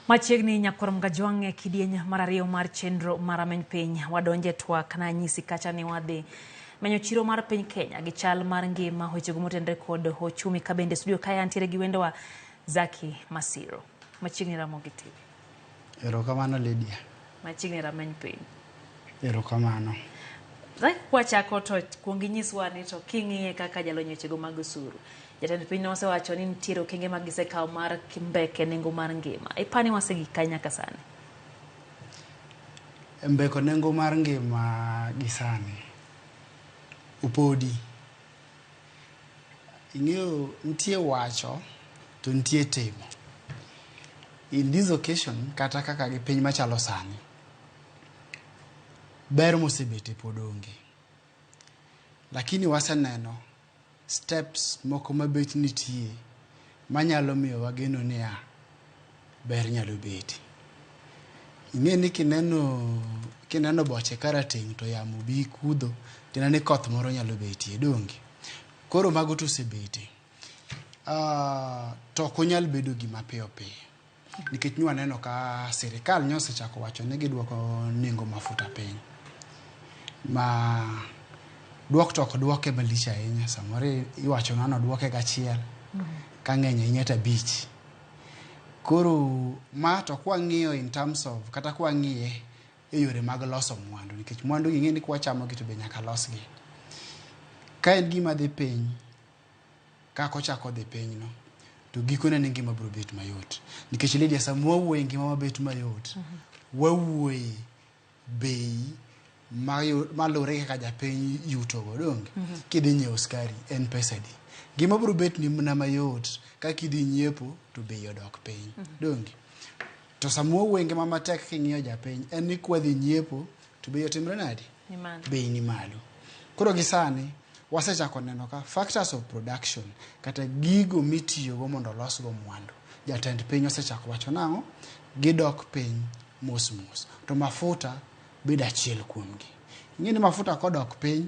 Machiegni nyakwar Mgajwang' e kidieny mar ariyo mar chenro mar Rameny Piny. Wadonje twak nanyisi kacha ni wadhi menyo chiro mar piny Kenya gi chal mar ngima wechego motenre kod ochumi ka bende studio kae antiere gi wendowa Zaki Masiro. Machiegni Ramogi TV. Erokamano Lydia. Machiegni Rameny Piny. Erokamano. Zaki kwachako to kuong inyiswa ni to king'iye kaka jalony wechego mag osuru. Jatend piny nosewacho ni nitiere okenge ma gisekawo mar mbeke nengo mar ngima. Ipani wasegik kae nyaka sani? Mbeko nengo mar ngima gi sani opodi. Ing'eyo nitie wacho to nitie timo. In this occasion kata kaka gi piny machalo sani, ber mosebete pod onge. Lakini waseneno steps moko mabet nitie manyalo miyo wageno niya, ber nyalo bete. Ing'e ni kineno, kineno boche karateng' to yamo bi kudho, tineno ni koth moro nyalo betie, donge? Koro mago to osebete. To ok onyal bedo gima piyo piyo. Nikech nwaneno ka sirikal nyo osechako wacho ni gidwoko nengo mafuta piny. Ma dwok to ok dwoke malich ahinya, samoro iwacho ni odwoke gachiel, ka ng'eny ahinya to abich. Koro ma to kwang'iyo in terms of kata kwang'iye e yore mag loso mwandu nikech mwandu gi ing'e ni kwachamogi to be nyaka losgi. Ka en gima dhi piny, kaka ochako dhi piny no, to gikone ni ngima biro bet mayot. Nikech Lydia, sama wawuoye ngima mabet mayot, wawuoye bei malure kaka japiny yuto go, donge? Kidhi nyiewo skari en pesa adi? Ngima biro bet ni mana mayot ka kidhi nyiepo to bei odok piny, donge? To sama wawuoye ngima matek king'iyo japiny, en ni kwadhi nyiepo to bei otimre nade? Bei ni malo. Koro gi sani wasechako neno ka factors of production kata gigo mitiyogo mondo olosgo mwandu, jatend piny osechako wacho nang'o? Gidok piny mos mos. To mafuta bedo achiel kuomgi. Ing'e ni mafuta kodok piny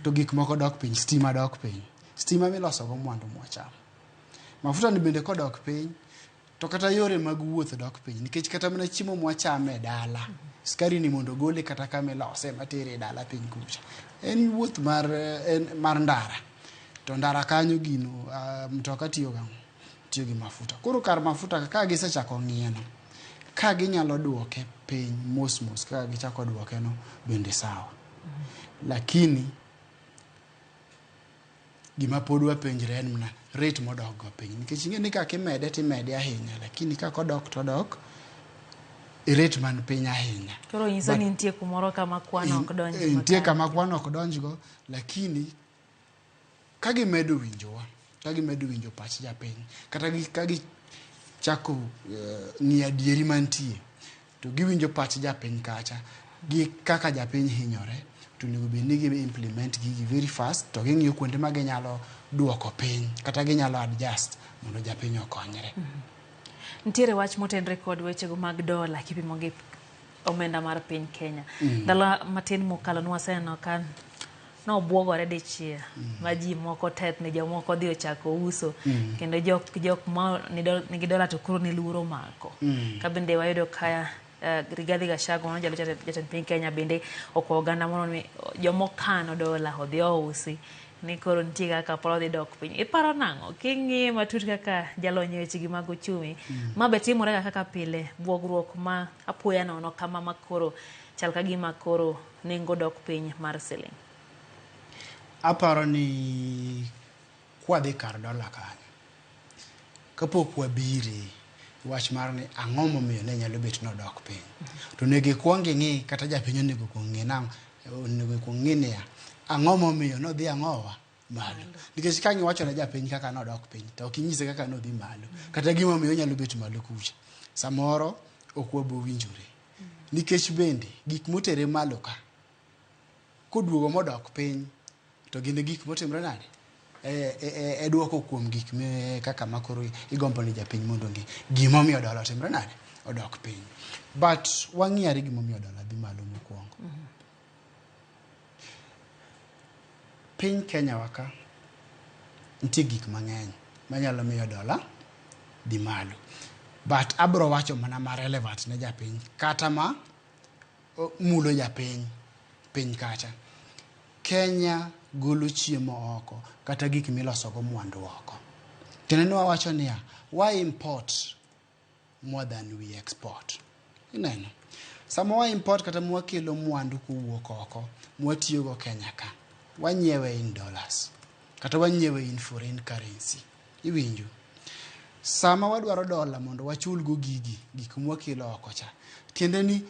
to gik moko dok piny, stima dok piny. Stima milosogo mwandu mwachamo. Mafuta ni bende kodok piny to kata yore mag wuoth dok piny nikech kata mana chiemo mwachamo e dala skari ni mondo ogole kata kama ilose matere e dala piny kucha en wuoth mar, en, mar ndara to ndara kanyo gino mtoka tiyo gang'o tiyo gi mafuta koro kar mafuta ka gisechako ng'ieno ka ginyalo duoke piny mos mos kaka gichako duoke no bende sawa lakini gima pod wapenjre en mana rate modok go piny nikech ing'e ni kaka imede timede ahinya lakini kaka odok to odok e rate man piny ahinya. Koro nyiso ni nitie kumoro kama kwan ok donj. Nitie kama kwan ok donjgo lakini ka gimedo winjowa, ka gimedo winjo pach japiny kata ka gichako ng'iyo adieri mantie to giwinjo pach japiny kacha gi kaka japiny hinyore to onego bed ni gi implement gigi very fast to ging'iyo kuonde ma ginyalo duoko piny kata ginyalo adjust mondo japiny okonyre. Nitiere wach motenre kod wechego mag dola kipimo gi omenda mar piny Kenya. Ndalo matin mokalo nwaseneno ka nobuogore dichiel ma ji moko tetni jomoko odhi ochako uso kendo jok ma nigi dola to koro ne luoro mako. Ka bende wayudo ka Rigathi Gachagua mano jalup jatend piny Kenya bende okwayo oganda mondo mi jomokano dola odhi ousi ni koro nitie kaka paro dhi dok piny. Iparo nang'o king'iye matut kaka jalony e wechegi mag uchumi? Ma be timore ga kaka pile buogruok ma apoya nono kama ma koro chal ka gima koro nengo dok piny mar siling. Aparo ni kwadhi kar dola kanyo, kapok wabire wach mar ni ang'o momiyo ne nyalo bet nodok piny, to onego ikwong ing'i kata japiny onego kwong ng'i nang'o, onego ikwong ng'i niya, ang'o momiyo nodhi ang'owa malo. Nikech ka iwacho ne japiny kaka nodok piny, to ok inyise kaka nodhi malo, kata gimomiyo onyalo bet malo kucha. Samoro ok wabowinjore. Nikech bende gik motere malo ka, koduogo modok piny, to gin gik motimre nade? E duoko kuom gik me kaka makoro igombo ni japiny mondo ong'e gimomiyo dola otimre nade? Odok piny. But wang'i are gimomiyo dola dhi malo mokwongo. Piny Kenya wa ka, nitie gik mang'eny manyalo miyo dola dhi malo. But abro wacho mana ma relevant ne japiny kata ma mulo japiny piny kacha. Kenya golo chiemo oko kata gik milosogo mwandu oko. Tiende ni wawacho niya, wa import more than we export. Ineno? Sama wa import kata mwakelo mwandu kowuok oko mwatiyogo Kenya ka, wanyiewe in dollars kata wanyiewe in foreign currency. Iwinjo? Sama wadwaro dola mondo wachulgo gigi, gik mwakelo oko cha, tiende ni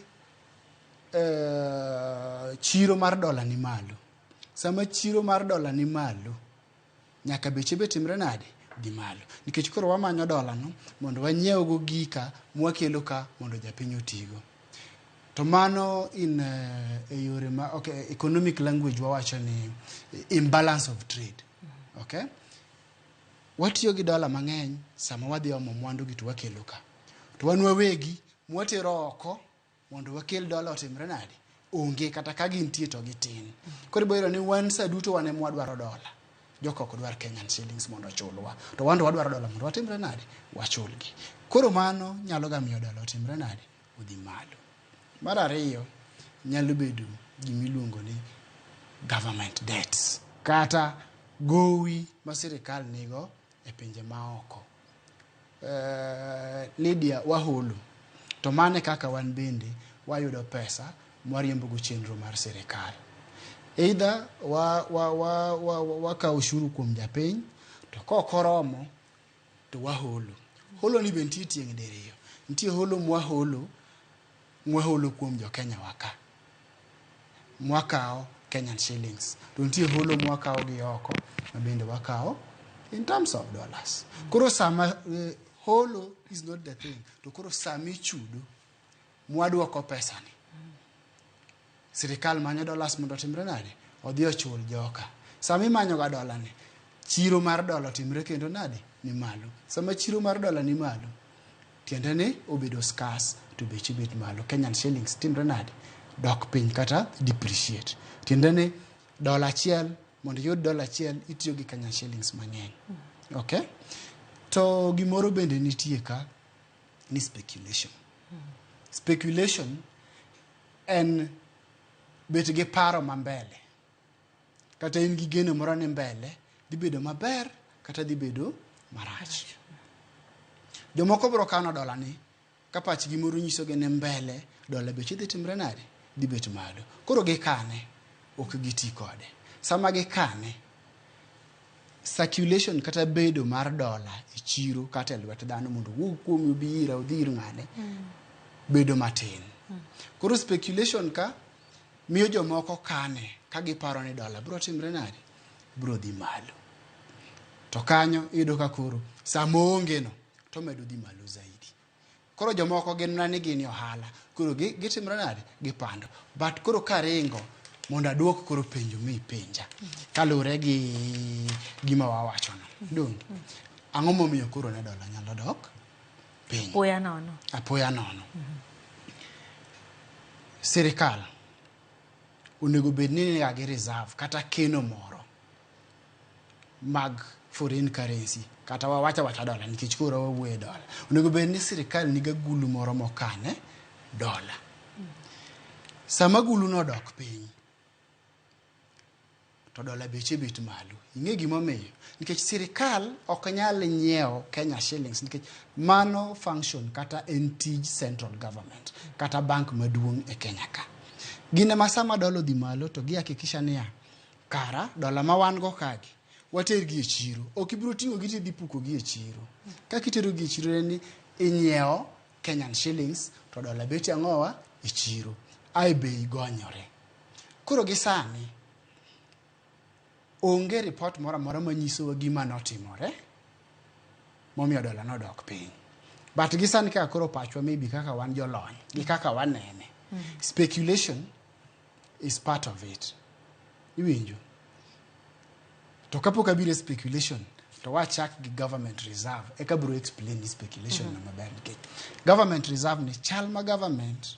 chiro mar dola ni malo. Sama chiro mar dola ni malo, nyaka beche be timre nade? Dhi malo. Nikech koro wamanyo dola no mondo wanyiewgo gika mwakelo ka mondo japiny otigo. To mano in e yore ma, okay, economic language wawacho ni imbalance of trade. Okay? Watiyo gi dola mang'eny sama wadhi omo mwandu gi to wakelo ka. To wan wawegi mwatero oko mondo wakel dola otimre nade? Onge kata ka gintie to gitin. Koro ibiro yudo ni wan sa duto wan ema wadwaro dola. Joka ok dwar Kenyan shillings mondo ochulwa. To wan to wadwaro dola mondo watimre nade? Wachulgi. Koro mano nyalo ga miyo dola otimre nade? Odhi malo. Mar ariyo, nyalo bedo gimiluongo ni government debts kata gowi ma sirikal nigo e pinje maoko. Lydia, waholo to mano e kaka wan bende wayudo pesa mwariembogo chenro mar sirikal. Either wakawo ushuru kuom japiny to kok oromo to waholo. Holo ni be nitie tieng' diriyo. Nitie holo mwaholo mwaholo kuom jo Kenya wa ka. Mwakawo Kenyan shillings. To nitie holo mwakawo gi oko ma bende wakawo in terms of dollars. Koro sama holo is not the thing. To koro sama ichudo mwadwoko pesa ni. Sirikal manyo dollars mondo otimre nade? Odhi ochul joka. Sama imanyo ga dola ni, chiro mar dola otimre kendo nade? Ni malo. Sama chiro mar dola ni malo, tiende ni obedo scarce to beche bet malo. Kenyan shillings timre nade? Dok piny kata depreciate. Tiende ni dola achiel, mondo iyud dola achiel, itiyo gi Kenyan shillings mang'eny. Okay? To gimoro bende nitie ka ni speculation. Speculation en bet gi paro ma mbele. Kata in gi geno moro ni mbele dhi bedo maber kata dhi bedo marach. Jomoko biro kano dola ni ka pachgi moro nyisogi ni mbele dola beche dhi timre nade? Dhi bet malo. Koro gikane, ok giti kode. Sama gikane, circulation kata bedo mar dola e chiro kata e lwet dhano mondo owuog kuomi obi ira odhi ir ng'ane bedo matin. Koro speculation ka miyo jomoko kane ka giparo ni dola biro timre nade? Biro dhi malo. To kanyo iyudo ka koro sama oonge no to omedo dhi malo zaidi. Koro jomoko gin mana ni gin e ohala. Koro gitimre nade? Gipando. But koro karingo mondo aduok koro penjo mipenja kaluwore gi gima wawachono. Donge? Ang'o momiyo koro ne dola nyalo dok piny? Apoya nono. Apoya nono. Sirikal onego bed ni niga gi reserve kata keno moro mag foreign currency kata wawacha wacha dola nikech koro wawuoyo e dola. Onego bed ni sirikal niga gulu moro mokane dola. Sama gulu no odok piny to dola beche bet malo. Ing'e gimomiyo? Nikech sirikal ok nyal nyiewo Kenya shillings nikech mano function kata en tij central government kata bank maduong' e Kenya ka. Gin ema sama dola odhi malo to gihakikisha niya, kara dola ma wan go kagi watergi e chiro. Ok ibiro ting'o gi tidhi puko gi e chiro. Kaka itero gi e chiro en ni inyiewo Kenyan shillings to dola bet ang'owa e chiro. Ae bei gonyore. Koro gi sani onge report moro amora manyisowa gima notimore momiyo dola nodok piny. But gi sani kaka koro pachwa maybe kaka wan jolony gi kaka wanene. Speculation is part of it. Iwinjo? To kapok abiro e speculation to wachak gi government reserve eka biro explain ni speculation no maber nikech government reserve ni chal ma government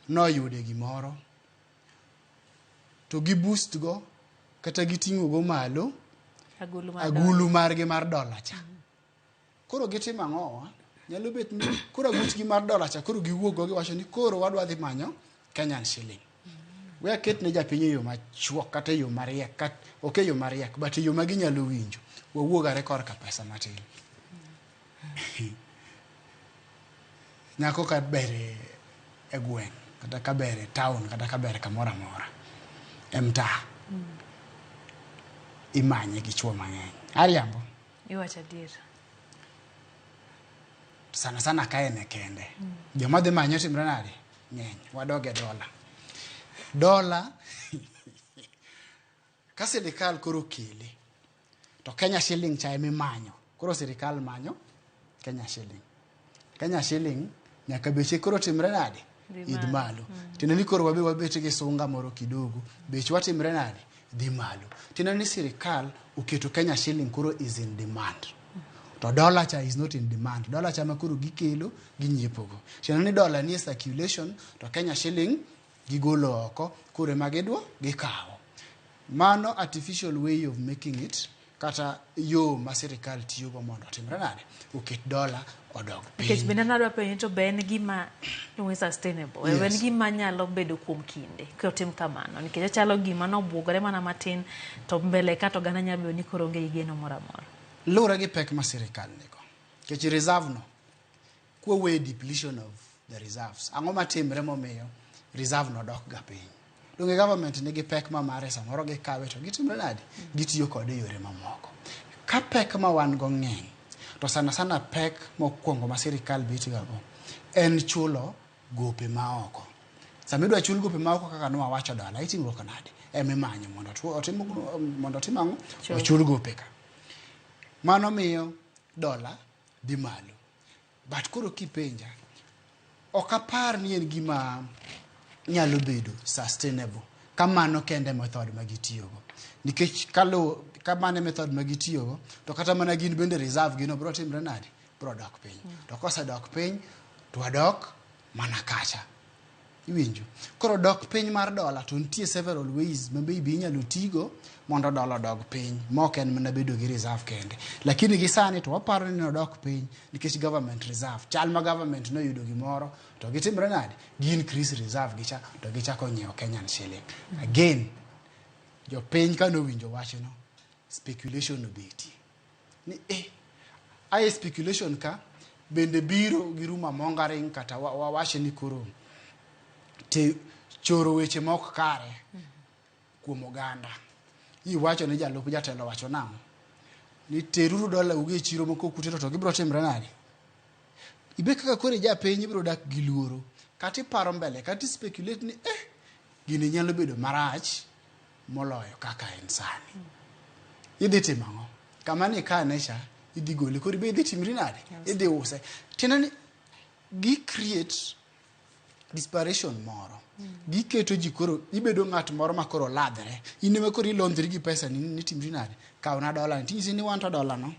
noyude gimoro to gi boost go kata giting'o go malo Agulu mar agulu margi mar dola cha. Koro gitimo ang'owa? Nyalo bet ni koro aguchgi mar dola cha koro giwuok go giwacho ni koro wadwa dhi manyo Kenyan shilling. We aket ne japiny e yo machuok kata e yo mariek, kat, ok e yo mariek, but e yo ma ginyalo winjo. Wawuog are korka pesa matin. Nyako ka ber e gweng' kata ka ber e town kata ka ber kamoro amora e mtaa imanye gi chuo mang'eny. Ariambo? Iwacho adier. Sana sana ka en e kende. Joma dhi manye otimre nade? Ng'eny. Wadog e dola. Dola ka sirikal koro okele to Kenya shilling cha ema imanyo. Koro sirikal manyo Kenya shilling. Kenya shilling nyaka beche koro timre nade? Dhi Idh malo. Tiende ni koro wabe wabet gi sunga moro kidogo. Bechwa timre nade? Dhi malo. Tiende ni sirikal oketo Kenya shilling koro is in demand. To dollar cha is not in demand. Dollar cha ma koro gikelo ginyiepogo. Tiende ni dollar nie circulation to Kenya shilling gigolo oko koro ema gidwa gikawo. Mano artificial way of making it kata yo ma sirikal tiyogo mondo otimre nade? Oket dola odog Nikech piny. bende nadwa penjo to be en gima iluongo ni sustainable. Yes. En Yes. gima nyalo bedo kuom kinde kotim kamano. Nikech ochalo gima nobuogore mana matin to mbele ka to oganda nyalo bedo ni koro onge gi geno moro amora. Luwore gi pek ma sirikal nigo. Nikech reserve no, kwawe depletion of the reserves, ang'o matimre momiyo reserve no dok ga piny? Donge government nigi pek ma mare samoro gikawe to gitimre nade? Gitiyo kode e yore mamoko. Ka pek ma wan go ng'eny, to sana sana pek mokwongo ma sirikal bet ga go en chulo gope ma oko. Sama idwa chul gope ma oko kaka nwawacho dola, itimruok nade? Ema imanyo mondo otim mondo otim ang'o? Ochul gope ka. Mano miyo dola dhi malo. But koro kipenja, ok apar ni en gima nyalo bedo sustainable ka mano kende method ma gitiyogo. Nikech ka mano e method ma gitiyogo, to kata mana gin bende reserve gino biro timre nade? Biro dok piny. To kosedok piny, to wadok mana kacha. Iwinjo? Koro dok piny mar dola to nitie several ways ma maybe inyalo tigo mondo dola odog piny ma ok en mana bedo gi reserve kende. Lakini gi sani to waparo ni nodok piny nikech government reserve. Chal ma government noyudo gimoro to gitimre nade? Gi increase reserve gicha to gichako nyiewo Kenyan shilling. Again, jopiny kanowinjo wachno, speculation obetie. Ni aye speculation ka bende biro gi rumor mongering kata wawach ni koro te choro weche ma ok kare kuom oganda. Iwacho ni jalup jatelo wacho nang'o? Ni teruru dola ugi e chiro moko kutero to gibiro timre nade? Ibe kaka koro ijapiny ibiro dak gi luoro. Kata iparo mbele, kata i speculate ni gini nyalo bedo marach moloyo kaka en sani. Idhi timo ang'o? Kama ni ikane cha, idhi gole. Koro ibe idhi timri nade? Idhi use. Tiende ni gi create desperation moro. Giketo ji koro ibedo ng'at moro ma koro ladhre. In ema koro ilondhri gi pesa ni nitimri nade? Kawna dola ni. Tinyisi ni wan to dola no.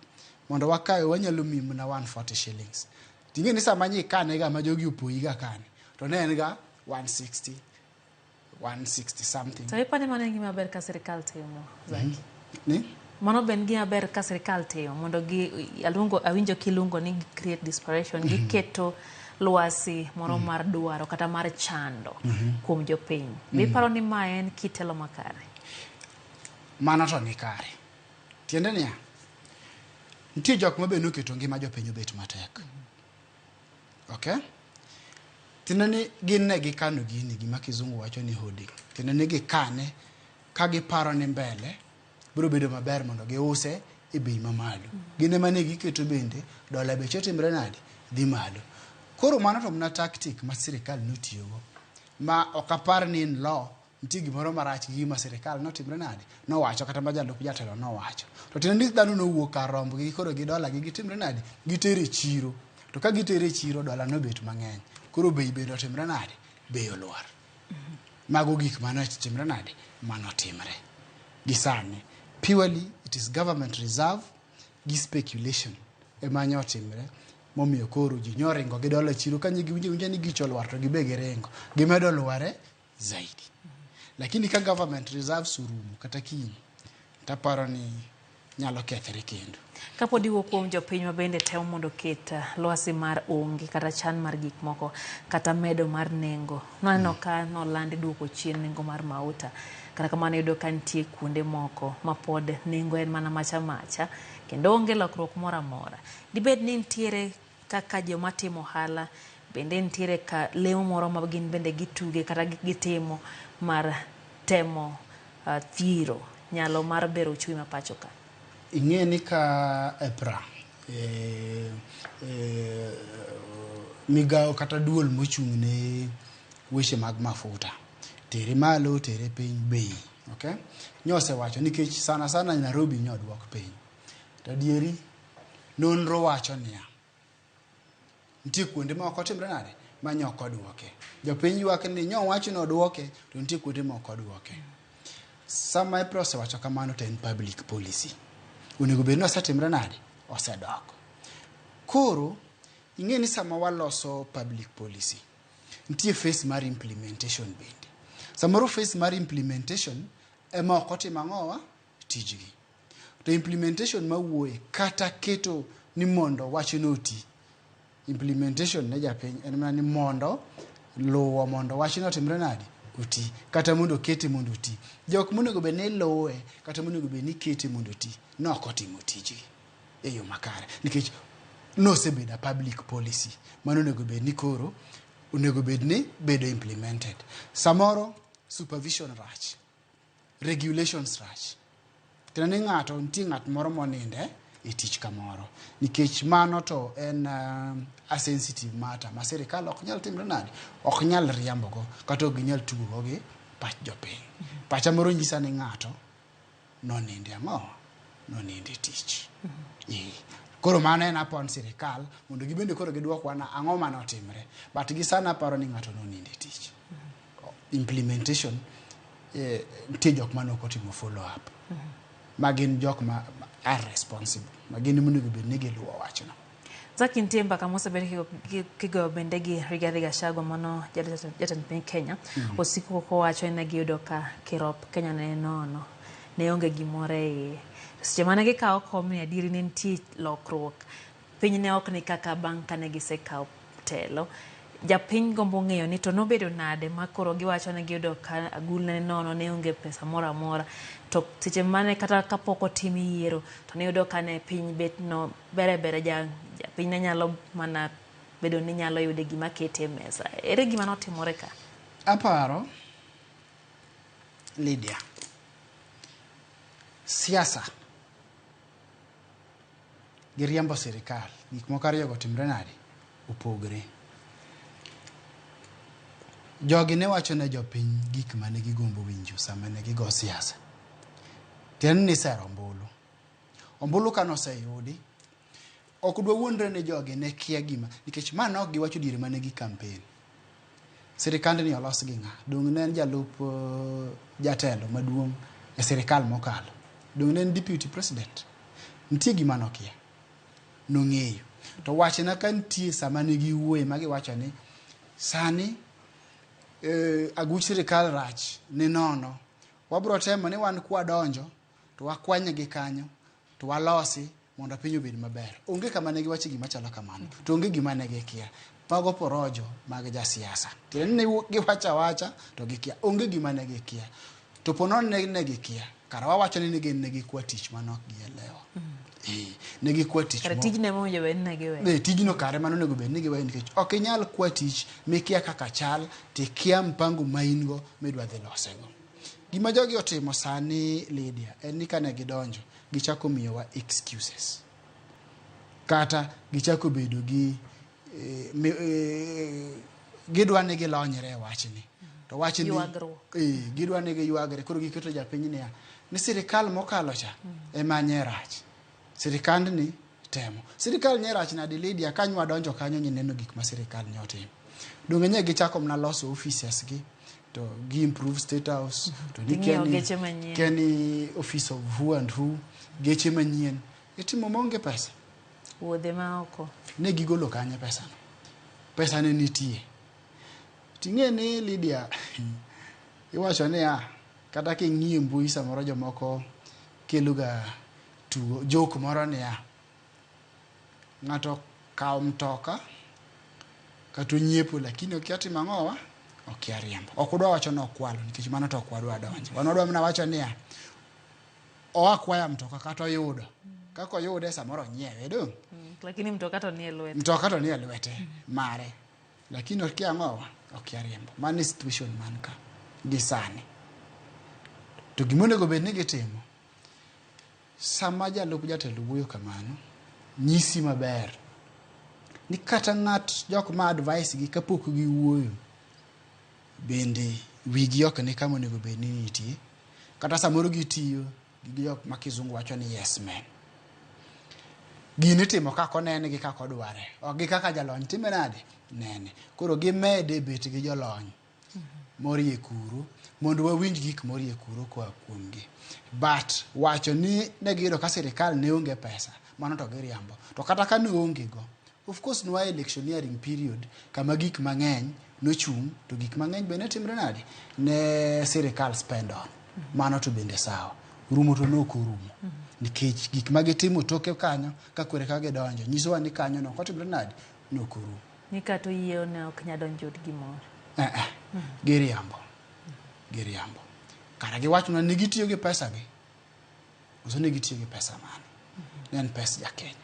Mondo wakawe wanyalo miyi mana 140 shillings. Ting'e ni sama nyi ikane ga ma jogi opoyi ga kane. To ne en ga 160, 160 something. To ipani mano en gima ber ka sirikal timo, Zaki? Ni? Mano be en gima ber ka sirikal timo mondo gi aluongo awinjo kiluongo ni create desperation giketo lwasi moro mar dwaro kata mar chando kuom jopiny. Be iparo ni ma en kitelo makare? Mano to ni kare. Tiende niya, nitie jok ma be noketo ngima jopiny obet matek. Okay? Tiende ni gin ne gikano gini gima kizungu wacho ni holding. Tiende ni gikane ka giparo ni mbele biro bedo maber mondo giuse e bei mamalo. Gin ema ne giketo bende dola beche timre nade? Dhi malo. Koro mano to mana tactic ma sirikal notiyogo ma ok apar ni in law nitie gimoro marach gi gima sirikal notimre nade? Nowacho kata ma jalup jatelo nowacho. To tiende ni dhano nowuok kar rombgi koro gi dola gi gitimre nade? Gitere e chiro. To ka gitere e chiro dola nobet mang'eny. Koro bei bende otimre nade? Bei olwar. Mago gik mane otimre nade? Manotimre. Gi sani. Purely it is government reserve gi speculation ema nyo otimre momiyo koro ji nyoringo gi dola e chiro ka giwinjo winja ni gicho olwar to gibe giringo. Gimedo lware zaidi. Lakini ka government reserves orumo kata kiny, taparo ni nyalo kethre kendo. Kapod iwuok kuom jopiny ma bende temo mondo oket lwasi mar onge kata chan mar gik moko kata medo mar nengo. Nwaneno ka nolandi duoko chien nengo mar mauta. Kata kamano iyudo ka nitie kuonde moko ma pod nengo en mana macha macha kendo onge lokruok moro amora. Dibed ni nitiere kaka joma timo ohala bende nitiere ka lemo moro ma gin bende gituge kata gitimo mar temo thiro nyalo mar bero uchumi ma pacho ka. Ing'e ni ka EPRA, migawo kata duol mochung' ne weche mag mafuta, tere malo, tere piny, bei, okay? Nyosewacho nikech sana sana Nairobi nyoduok piny. To adieri nonro wacho niya, nitie kuonde ma ok otimre nade ma nyok oduoke. Jopiny ywak ni nyowach ni oduoke to nitie kuonde ma ok oduoke. Sama EPRA osewacho kamano to en public policy. Onego bed ni osetimre nade? Osedok. Koro ing'e ni sama waloso public policy, nitie phase mar implementation bende. Samoro phase mar implementation ema ok otimo ang'owa? Tijgi. To implementation mawuoye kata keto ni mondo wachno oti. Implementation ne japiny en mana ni mondo luwo mondo wachno otimre nade? Oti. Kata mondo okete mondo oti. Jok monego bed ni luwe kata monego bed ni kete mondo oti nok otimo tijgi e yo makare. Nikech nosebedo a public policy mano onego bed ni koro onego bed ni bedo implemented. Samoro supervision rach, regulations rach. Tiende ni ng'ato nitie ng'at moro moninde e tich kamoro nikech mano to en a sensitive matter ma sirikal ok nyal timre nade, ok nyal riambogo kata ok ginyal tugogo gi pach jopiny. Pacha moro nyisa ni ng'ato noninde ang'o? Noninde tich. Koro mano en upon sirikal mondo gibende koro giduokwa na ang'o manotimre. But gi sani aparo ni ng'ato noninde tich. Implementation nitie jok mane ok otimo follow up. Ma gin jok ma are responsible. Ma gin monego bed ni giluwo wachno. Zaki, nitie mbaka mosebed kigoyo bende gi Rigathi Gachagua mano jatend piny Kenya. Osiko kowacho ni ne giyudo ka kirop Kenya ne nono. Ne onge gimoro e iye. Seche mane gikawo kom ni adieri ne nitie lokruok. Piny ne ok ni kaka bang' kane gisekawo telo. Japiny gombo ng'eyo ni to nobedo nade ma koro giwacho ni giyudo ka agulu ne nono, ne onge pesa moro amora. To seche mane kata kapok otim yiero to niyudo ka ne piny bet no bere bere japiny ne nyalo mana bedo ni nyalo yude gima kete e mesa. Ere gima notimore ka? Aparo Lydia, siasa gi riembo sirikal gik moko ariyogo timre nade? Opogre. Jogi ne wacho ne jopiny gik mane gigombo winjo sama ne gigo siasa. Tiende ni isero ombulu. Ombulu kane oseyudi, ok dwa wuondre ni jogi ne kia gima, nikech ma ne ok giwacho diere mane gi campaign. Sirikandni olos gi ng'a? Dong' ne en jalup jatelo maduong' e sirikal mokalo. Dong' ne en deputy president. Nitie gima nokia. Nong'eyo. To wachna ka nitie sama ne giwuoye ma giwacho ni sani aguch sirikal rach ni nono. Wabro temo ni wan kwadonjo to wakwanye gi kanyo to walosi mondo piny obed maber. Onge kama ne giwache gima chalo kamano. To onge gima ne gikia. Mago porojo mag jasiasa. Tiende ni giwacho awacha to gikia. Onge gima ne gikia. To po nono ne gikia. Kara wawacho ni gin ne gikwa tich mane ok gielewa. Ne gikwa tich. Kare tijno ema owinjo bed ni ne giweyo. Tijno kare mane onego bed ni giweyo nikech ok inyal kwa tich mikia kaka chal tikia mpango ma in go midwa dhi losego. Gima jogi otimo sani Lydia en ni kane gidonjo gichako miyowa excuses. Kata gichako bedo gi gidwa ni gilonyre e wachni. To wachni gidwa ni giywagre. Koro giketo japiny niya ni sirikal mokalo cha ema nye rach. Sirikandni temo. Sirikal nye rach nade Lydia ka nywa donjo kanyo nyineno gik ma sirikal ne otimo. Donge nye gichako mana loso offices gi to gi improve state house to ni kia ni office of who and who geche manyien itimo maonge pesa. Wuodhe ma oko. Ne gigolo kanye pesa no. Pesa ne nitie. Ting'e ni Lydia iwacho niya kata king'iyo mbui samoro jomoko keloga Tugo joke moro niya, ng'ato kawo mtoka kata onyiepo lakini okia timo ang'owa, okia riembo. Ok udwa wacho ni okwalo nikech mano to ok wadwa donjo. Wan wadwa mana wacho niya, oa kwaya mtoka kata oyudo. Kaka oyude samoro onyiewe dong'. Lakini mtoka to nie lwete. Mtoka to nie lwete mare. Lakini okia ang'owa, okia riembo. Mano e situation man ka gi sani. To gima onego bed ni gitimo, sama jalup jatelo wuoyo kamano, nyisi maber ni kata ng'at jok ma advice gi kapok giwuoyo bende wigi ok ni kama onego bed ni nitie. Kata samoro gitiyo gi jok ma kizungu wacho ni yes men. Gini itimo kaka onene gi kaka odware. Ok gi kaka jalony time nade? Nene. Koro gimede bet gi jolony morie kuro mondo wawinj gik morie kuro koa kuomgi. But wacho ni ne giyudo ka sirikal ne onge pesa, mano to giriambo. To kata ka ne onge go, of course nwa electioneering period kama gik mang'eny nochung' to gik mang'eny be ne timre nade? Ne sirikal spend on. Mano to bende sawa. Rumo to nok orumo. Nikech gik ma gitimo toke kanyo ka kore ka gidonjo nyisowa ni kanyo no ok otimre nade? Nok orumo. Ni kata oyiewo ne ok nyal donjo od gimoro. Eh, eh. Giriambo. Giriambo. Kara giwachonwa ni gitiyo gi pesa gi. Koso ne gitiyo gi pesa mane? Ne en pes ja Kenya.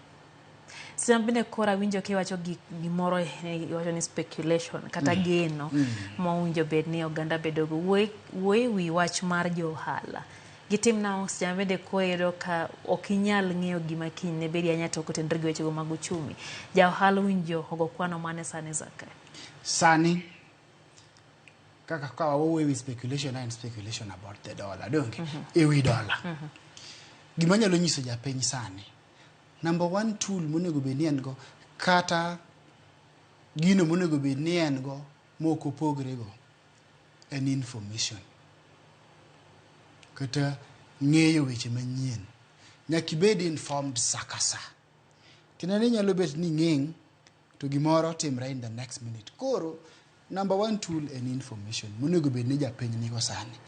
Sama bende koro awinjo kiwacho gimoro iwacho ni speculation kata geno mowinjo bed ni oganda bedogo. Wuoye e wi wach mar jo ohala. Gitim nang'o seche ma bende koro iyudo ka ok inyal ng'eyo gima kiny ne bedi ahinya to kotenore gi wechego mag uchumi. Ja ohala owinjo ogo kwano mane sani Zakayo? Sani kaka ka wawuoyo e wi speculation en speculation about the dollar donge? E wi dollar. Gima anyalo nyiso japiny sani, number one tool monego bed ni en go kata gino monego bed ni en go mok opogre go en information. Kata ng'eyo weche manyien. Nyaka ibed informed sa ka sa. Tiende ni inyalo bet ni ing'eng' to gimoro timre in the next minute. Koro number one tool en information monego bed ni japiny nigo sani.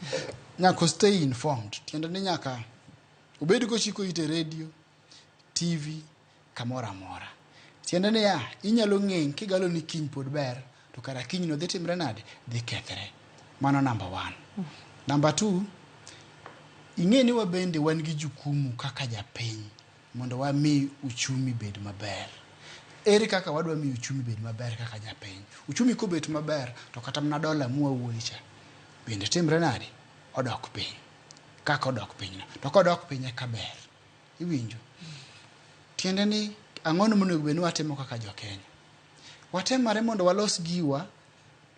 Nyaka stay informed. Tiende ni nyaka obed kochiko ite radio, TV, kamoro amora. Tiende niya, inyalo ng'eng' kigalo ni kiny pod ber, to kara kiny no dhi timre nade? Dhi kethre. Mano number one. Number two, ing'e ni wabende wan gi jukumu kaka japiny mondo wami uchumi bed maber. Ere kaka wadwa miyo uchumi bed maber kaka japiny? Uchumi kobet maber, to kata mana dola mwawuoye cha, bende timre nade? Odok piny. Kaka odok piny no. To kodok piny eka ber. Iwinjo? Tiende ni ang'ono monego bed ni watimo kaka jo-Kenya? Watemare mondo walos giwa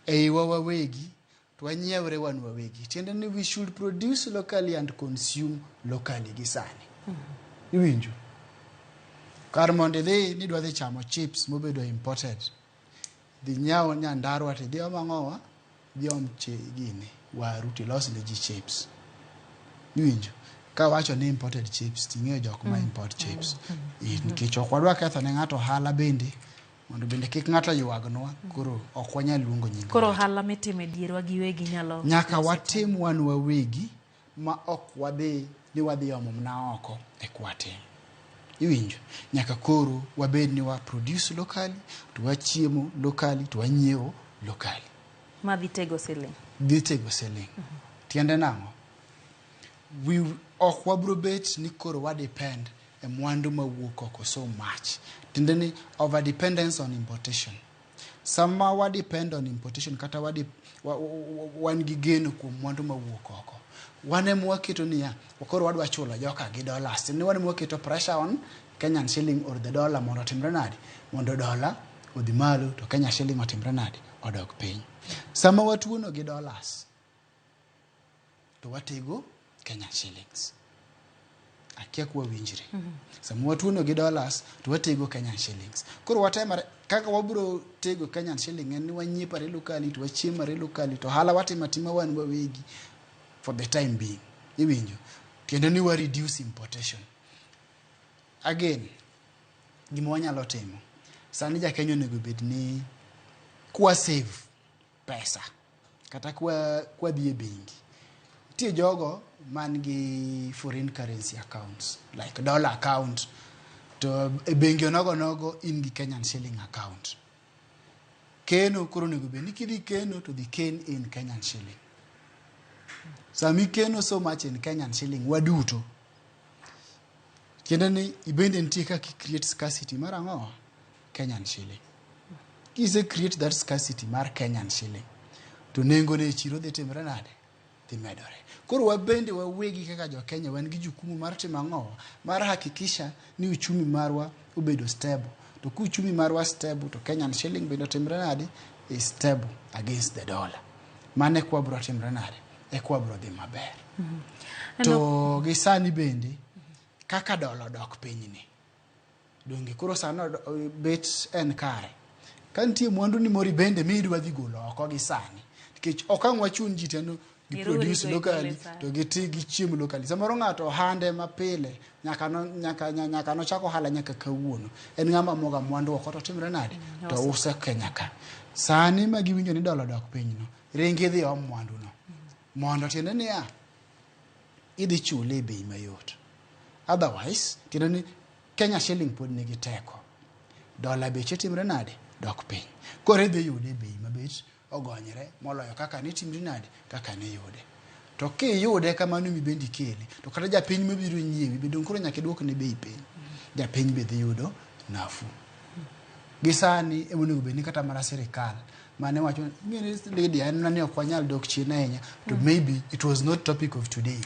e iwa wawegi to wanyiewre wan wawegi. Tiende ni we should produce locally and consume locally gi sani. Iwinjo? Kar mondo idhi ni idwa dhi chamo chips mobedo imported, dhi nyiew nyandarua tidhi om ang'owa? Dhi om gini, waru tilos ne ji chips. Iwinjo? Kawacho ni imported chips, ting'eyo jok ma import chips. Nikech ok wadwa ketho ne ng'ato ohala bende, mondo bende kik ng'ato ywagnwa, koro ok wanyal luongo nying Koro ohala mitimo e dierwa giwegi nyalo Nyaka watim wan wawegi ma ok wadhi ni wadhi omo mana oko eka watim. Iwinjo? Nyaka koro wabed ni wa produce locally, to wachiemo locally, to wanyiewo locally. Ma dhi tego siling. Dhi tego siling. Tiende nang'o? Ok wabro bet ni koro wa depend e mwandu mawuok oko so much. Tiende ni over dependence on importation. Sama wa depend on importation kata wan gi geno kuom mwandu mawuok oko, wan ema waketo niya, koro wadwa chulo joka gi dollars. Tiende ni wan ema waketo pressure on Kenyan shilling or the dollar mondo otimre nade? Mondo dollar odhi malo to Kenya shilling otimre nade? Odok piny. Sama watuono gi dollars, to watego Kenya shillings. Akia kwa winjre. Sama watuono gi dollars to watego Kenyan shillings. Koro watemare kaka wabro tego Kenyan shilling en ni wanyiepare locally to wachiemare locally to ohala watimo atima wan wawegi for the time being. Iwinjo? Tiende ni wa reduce importation. Again, gima wanyalo timo sani ja Kenya onego bed ni kwa save pesa kata kwa dhi e bengi. Nitie jogo man gi foreign currency accounts like dollar account, to e bengi onogo nogo in gi Kenyan shilling account. Keno koro onego bed ni kidhi keno to dhi ken in Kenyan shilling. Sama ikeno so much in Kenyan shilling waduto, tiende ni ibende nitie kaka i create scarcity mar ang'o? Kenyan shilling. Kise create that scarcity mar Kenyan shilling, to nengone e chiro dhi timre nade? Dhi medore. Koro wabende wawegi kaka jo Kenya wan gi jukumu mar timo ang'o? Mar hakikisha ni uchumi marwa obedo stable. To ka uchumi marwa stable to Kenyan shilling bende otimre nade? Is stable against the dollar. Mano e kwa bro timre nade? E kwa bro dhi maber. To gi sani bende kaka dola odok piny ni, donge koro sani bet en kare. Ka nitie mwandu ni moro bende midwa dhi golo oko gi sani, nikech ok ang' wachun ji te no gi Giruri produce go locally igole sani. to giti gichiem locally. Samoro ng'ato ohande mapile nyaka no, nyaka, nyaka nochak ohala nyaka kawuono. En ng'ama moga mwandu oko to timre nade? To use Kenya ka. Sani ma giwinjo ni dola odok piny no, ringi idhi om mwandu no. Mondo tiende niya, idhi chule e bei mayot. Otherwise, tiende ni Kenya shilling pod nigi teko. Dola beche timre nade? Dok piny. Koro idhi yude e bei mabet ogonyre moloyo kaka nitimri nade? Kaka niyude. To kiyude kamano mibendi ikele, to kata japiny mabiro nyiewi be dong' koro nyaka iduokne bei piny. Japiny be dhi yudo nafuu. Gi sani ema onego bed ni kata mana sirikal mane wacho ing'e ni Lydia en mana ni ok wanyal dok chien ahinya to maybe it was not topic of today.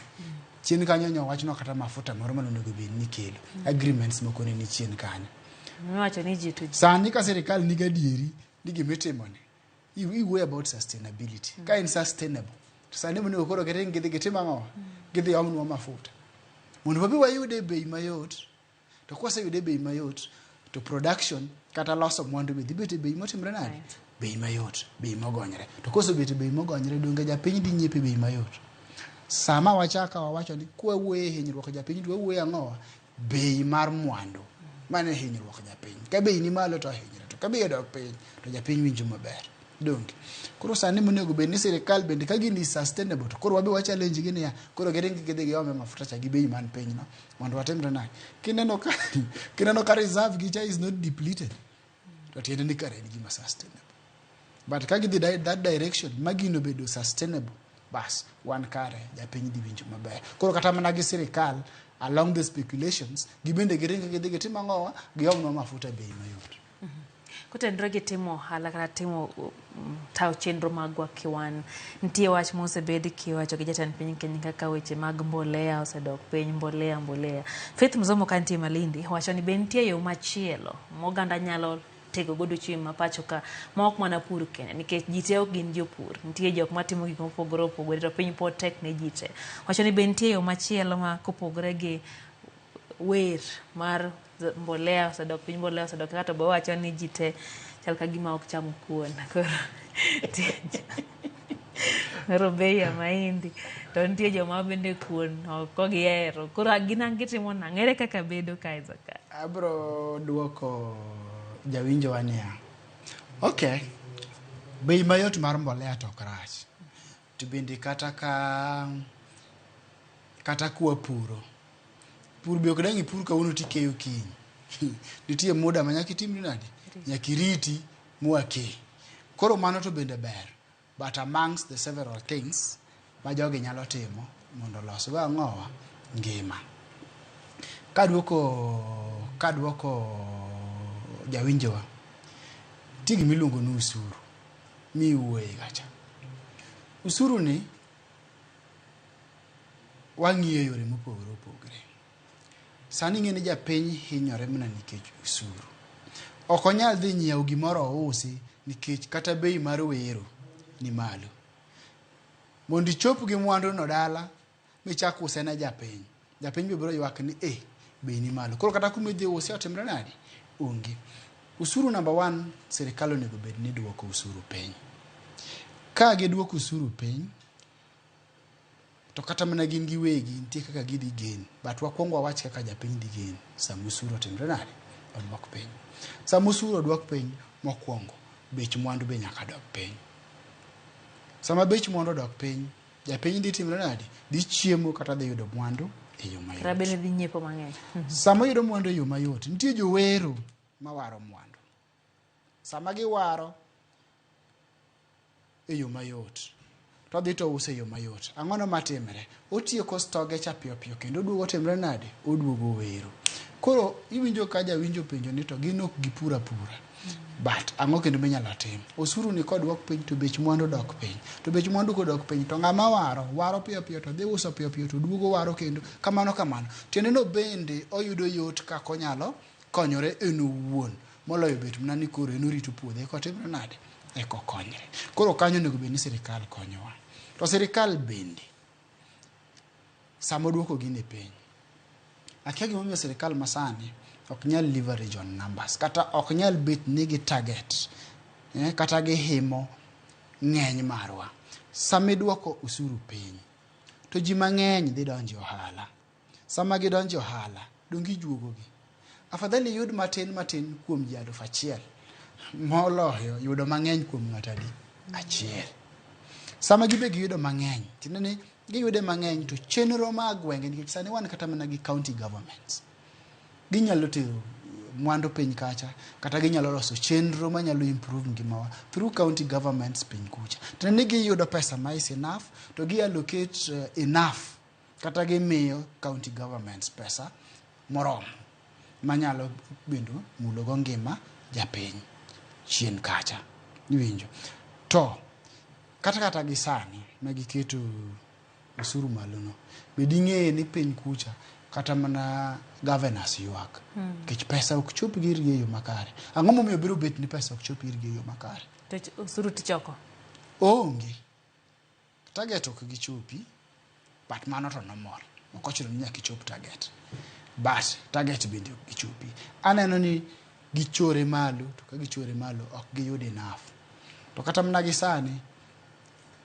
Chien kanyo nyo wachno kata mafuta moro mane onego bed ni kelo. Agreements moko ne ni chien kanyo. Miwacho ni ji to ji. Sani ka sirikal nigi adieri ni gimitimoni, iwuoyo about sustainability. Ka en sustainable, to sani monego koro giring gidhi gitim ang'o? Gidhi omnwa mafuta. Mondo wabi wayude e bei mayot, to kwaseyude e bei mayot, to production kata loso mwandu be dhi bet e bei motimre nade? Bei mayot, bei mogonyre. To kosebet e bei mogonyre, donge japiny dhi nyiepo e bei mayot? Sama wachaka wawacho ni kwawuoyo e hinyruok japiny to wawuoyo ang'owa? Bei mar mwandu. Mano e hinyruok japiny. Ka bei ni malo to ohinyre, to ka bei odok piny to japiny winjo maber. Donge? Koro sani monego bed ni sirikal bende ka gini sustainable to koro wabe wa challenge gi niya, koro giring gidhi giome mafuta cha gi bei man piny no mondo watimre nade? Kineno ka reserve gi cha is not depleted, to tiende ni kare en gima sustainable. But ka gidhi that direction ma gino bedo sustainable, bas wan kare japiny dhi winjo maber. Koro kata mana gi sirikal along the speculations, gibende giring gidhi gitim ang'owa, giomnwa mafuta e bei mayot. Kotenore gi timo ohala kata timo tayo chenro magwa kiwan, nitie wach mosebed kiwacho gi jatend piny Kenya kaka weche mag mbolea osedok piny, mbolea mbolea. Faith Mzomo ka nitie Malindi wacho ni be nitie yo machielo ma oganda nyalo tego godo uchumi ma pacho ka ma ok mana pur kende nikech ji te ok gin jopur, nitie jok matimo gik mopogore opogore to piny pod tek ne ji te. Wacho ni be nitie yo machielo ma kopogore gi wer mar mbolea osedok piny, mbolea osedok kaka to be wacho ni ji te chal ka gima ok cham kuon. Koro bei ya mahindi to nitie joma bende kuon ok gihero. Koro gin ang' gitimo nang'o? Ere kaka bedo kae Zakayo? Abro duoko jawinjowa niya, okay, bei mayot mar mbolea to ok rach. To bende kata kwapuro, pur be ok dang' ipur kawuono tikeyo kiny. Nitie muda ma nyaka itimri nade? Nyaka iriti mwake. Koro mano to bende ber. But amongst the several things ma jogi nyalo timo mondo olos go ang'owa? Ngima. Kaduoko jawinjowa, nitie gima iluongo ni usuru miwuoye kacha. Usuru ni wang'iyo e yore mopogore opogore. Sani ing'e ni japiny hinyore mana nikech usuru. Ok onyal dhi nyiewo gimoro ousi nikech kata bei mar wero ni malo. Mondo ichop gi mwandu no dala michak use ne japiny, japiny be biro ywak ni eh, bei ni malo. Koro kata kuma idhi use otimre nade? Onge. Usuru number one, sirikal onego bed ni duoko usuru piny. Ka giduoko usuru piny, to kata mana gin giwegi nitie kaka gidhi gain. But wakwongo wawach kaka japiny dhi gain sama usuru otimre nade? Oduok piny. Sama usuru oduok piny, mokwongo bech mwandu be nyaka dog piny. Sama bech mwandu odok piny, Japiny dhi timre nade? Dhi chiemo kata dhi yudo mwandu e yo mayot. Kata bende dhi nyiepo mang'eny. Sama oyudo mwandu e yo mayot, nitie jowero mawaro mwandu. Sama giwaro e yo mayot, to odhi to ouso e yo mayot. Ang'ono matimre? Otieko stoge cha piyo piyo kendo oduogo timre nade? Oduogo wero. Koro iwinjo ka jawinjo penjo ni to gin ok gipur apura. But ang'o kendo minyalo tim? Osuru ni kodwok piny to bech mwandu dok piny. To bech mwandu kodok piny to ng'ama waro, waro piyo piyo to dhi uso piyo piyo to duogo waro kendo. Kamano kamano. Tiende no bende oyudo yot kaka onyalo konyore en owuon moloyo bet mana ni koro en orito puodho eka otimre nade? Eka okonyre. Koro kanyo onego bed ni sirikal konyowa. To sirikal bende sama oduoko gini piny, akia gimomiyo sirikal masani ok nyal leverage on numbers kata ok nyal bet ni gi target kata gihimo ng'eny marwa. Sama iduoko osuru piny to ji mang'eny dhi donjo e ohala. Sama gidonjo e ohala, donge ijuogogi? Afadhali iyud matin matin kuom ji 1000 moloyo yudo mang'eny kuom ng'ato adi? Achiel. Sama gibe giyudo mang'eny, tiende ni giyude mang'eny to chenro mag gwenge, nikech sani wan kata mana gi county governments, ginyalo tero mwandu piny kacha kata ginyalo loso chenro manyalo improve ngimawa through county governments piny kucha. Tiende ni giyudo pesa ma is enough to gi allocate enough kata gimiyo county governments pesa moromo manyalo bendo mulogo ngima japiny chien kacha. Iwinjo? To kata gi sani ma giketo osuru malo no, be ding'e ni piny kucha kata mana governors ywak nikech pesa ok chop irgi e yo makare. Ang'o momiyo biro bet ni pesa ok chop irgi e yo makare? To osuru tichoko. Onge. Target ok gichopi, but mano to normal. Ok ochuno ni nyaka ichop target. But target bende ok gichopi. Aneno ni gichore malo, to ka gichore malo ok giyud enough. To kata mana gi sani,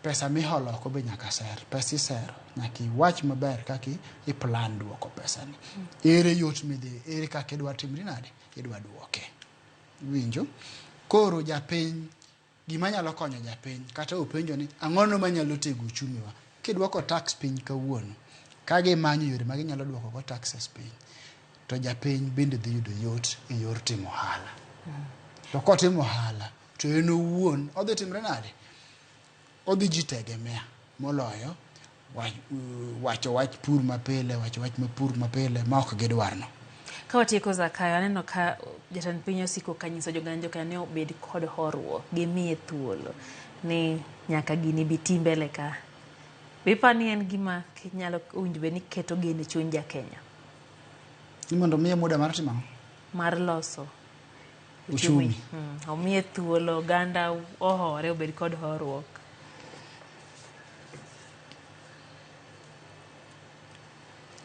pesa miholo oko be nyaka ser. Pesa isero, nyaka iwach maber kaka i plan duoko pesa ni. Ere yot midhi, ere kaka idwa timri nade, idwa duoke. Iwinjo? Koro japiny, gima nyalo konyo japiny, kata openjo ni ang'ono manyalo tego uchumi wa, kidwoko tax piny kawuono, ka gimanyo yore ma ginyalo dwoko go taxes piny, to japiny bende dhi yudo yot e yor timo ohala. To kotimo ohala, to en owuon odhi timre nade? Odhi jitegemea moloyo wacho wach pur mapile, wacho wach mapur mapile ma ok gidwarno. Ka watieko Zakayo, aneno ka jatend piny osiko ka nyiso joganda Jokenya ni obed kod horuok, gimiye thuolo ni nyaka gini bi ti mbele ka. Be iparo ni en gima nyalo owinjo bed ni keto geno e chuny jakenya? Ni mondo omiye muda mar timo ang'o? Mar loso uchumi. Omiye thuolo, oganda ohore, obed kod horuok.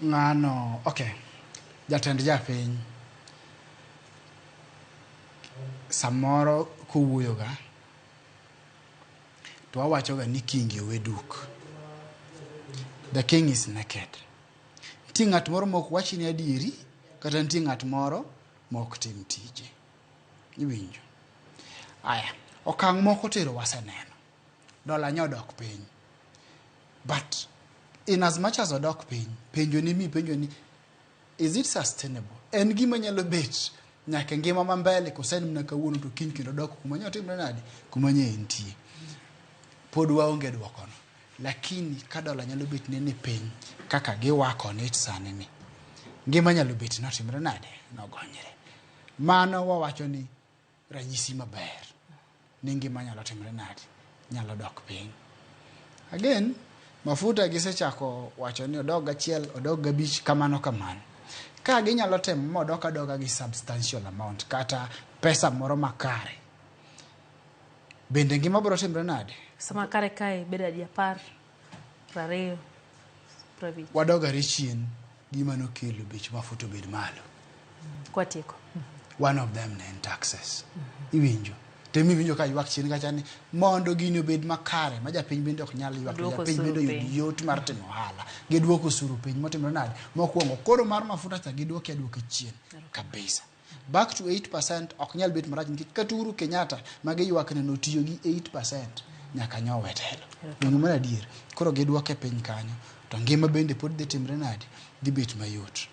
Ng'ano, okay. Jatend japiny samoro kowuoyoga to wawachoga ni kingi owe duk. The king is naked. Nitie ng'at moro mok wachni adieri kata nitie ng'at moro mok tim tije. Iwinjo? Aya, okang' moko tero waseneno. Dola nyo odok piny. But in as much as odok piny, penjo ni mi penjo ni is it sustainable? En gima nyalo bet nyaka ngima ma mbele koso en mana kawuono to kiny kendo dok kuma nyo timre nade? Kuma nye entie. Pod waonge dwokono. Lakini ka dola nyalo bet ne ni piny kaka giwako on it sani ni, ngima nyalo bet notimre nade? Nogonyre. Mano wawacho ni ranyisi maber ni ngima nyalo timre nade? Nyalo dok piny. Again, mafuta gisechako wacho ni odog gachiel, odog gabich, kamano kamano. Ka ginyalo temo ma odok adoga gi substantial amount kata pesa moro makare, bende ngima biro timre nade? Sama kare kae bedo adi 10, 20, 50. Wadogare chien gima nokelo bech mafuta obed malo. Kwatieko. One of them ne en taxes. Iwinjo? Temi iwinjo ka ywak chien kacha ni mondo gini obed makare ma japiny bende ok nyal ywak, japiny bende oyud yot mar timo ohala. Giduoko osuru piny motimore nade? Mokwongo koro mar mafuta cha giduoke aduoka chien kabisa. Back to 8% ok nyal bet marach nikech kata Uhuru Kenyatta ma giywak ne notiyo gi 8% nyaka nyowe telo. Donge mano adier? Koro gidwoke piny kanyo to ngima bende pod dhi timre nade? Dhi bet mayot.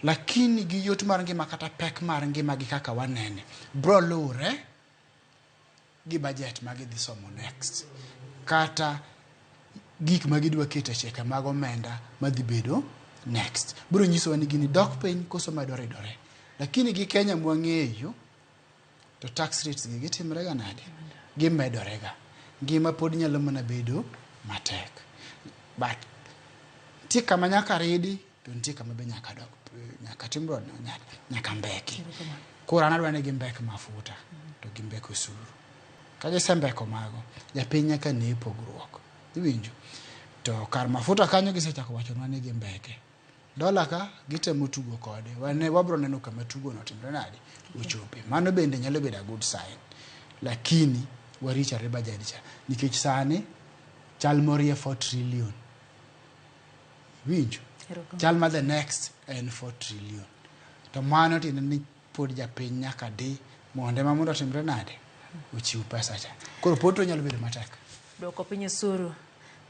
Lakini gi yot mar ngima kata pek mar ngima gi kaka wanene bro luwre gi budget ma gidhi somo next kata gik ma gidwa keto e chike mag omenda madhi bedo next. Biro nyisowa ni gini dok piny koso medo ridore. Lakini gi Kenya mwang'eyo to tax rates gi gitimre ga nade? Gimedore ga. Ngima pod nyalo mana bedo matek. But nitie kama nyaka ridi to nitie kama be nyaka dok nyaka tim nyaka mbeki. Koro an adwa ni gimbek mafuta to gimbek osuru. Ka gisembeko mago, japiny nyaka ne pogruok. Iwinjo? To kar mafuta kanyo gisechako wachonwa ni gimbeke. Dola ka gitemo tugo kode. Wane wabro neno kama tugo no timre nade ochope. Mano bende nyalo bedo a good sign. Lakini warichare budget cha nikech sani chal morie 4 trillion. Winjo? Chal ma the next en 4 trillion. To mano tiende ni pod japiny nyaka di mondo ema mondo otimre nade ochiw pesa cha. Koro pod to nyalo bedo matek. Duoko piny osuru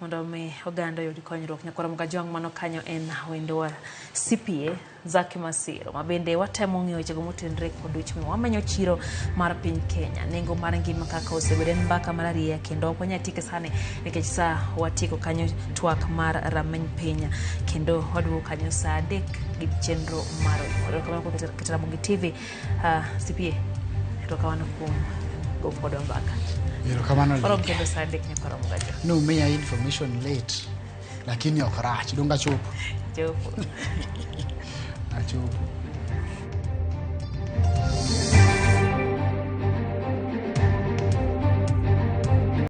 mondo mi oganda oyud konyruok. Nyakwar Mukajwang' mano kanyo en wendowa CPA Zaki Masiro ma bende watemo ng'iyo wechego motenore kod weche wamenyo chiro mar piny Kenya. Nengo mar ngima kaka osebedo en mbaka mar arieya kendo ok wanyal tieke sani nikech sa watieko kanyo twak mar rameny piny kendo waduogo kanyo saa 3 gi chenro mar Oyuoro. Erokamano kuom keto Ramogi TV. CPA, erokamano kuom go kodwa mbaka. Erokamano Warom kendo saa 3 nyakwar Mukajwang'. Numiya information late lakini ok rach donge achopo. Chopo. Achopo.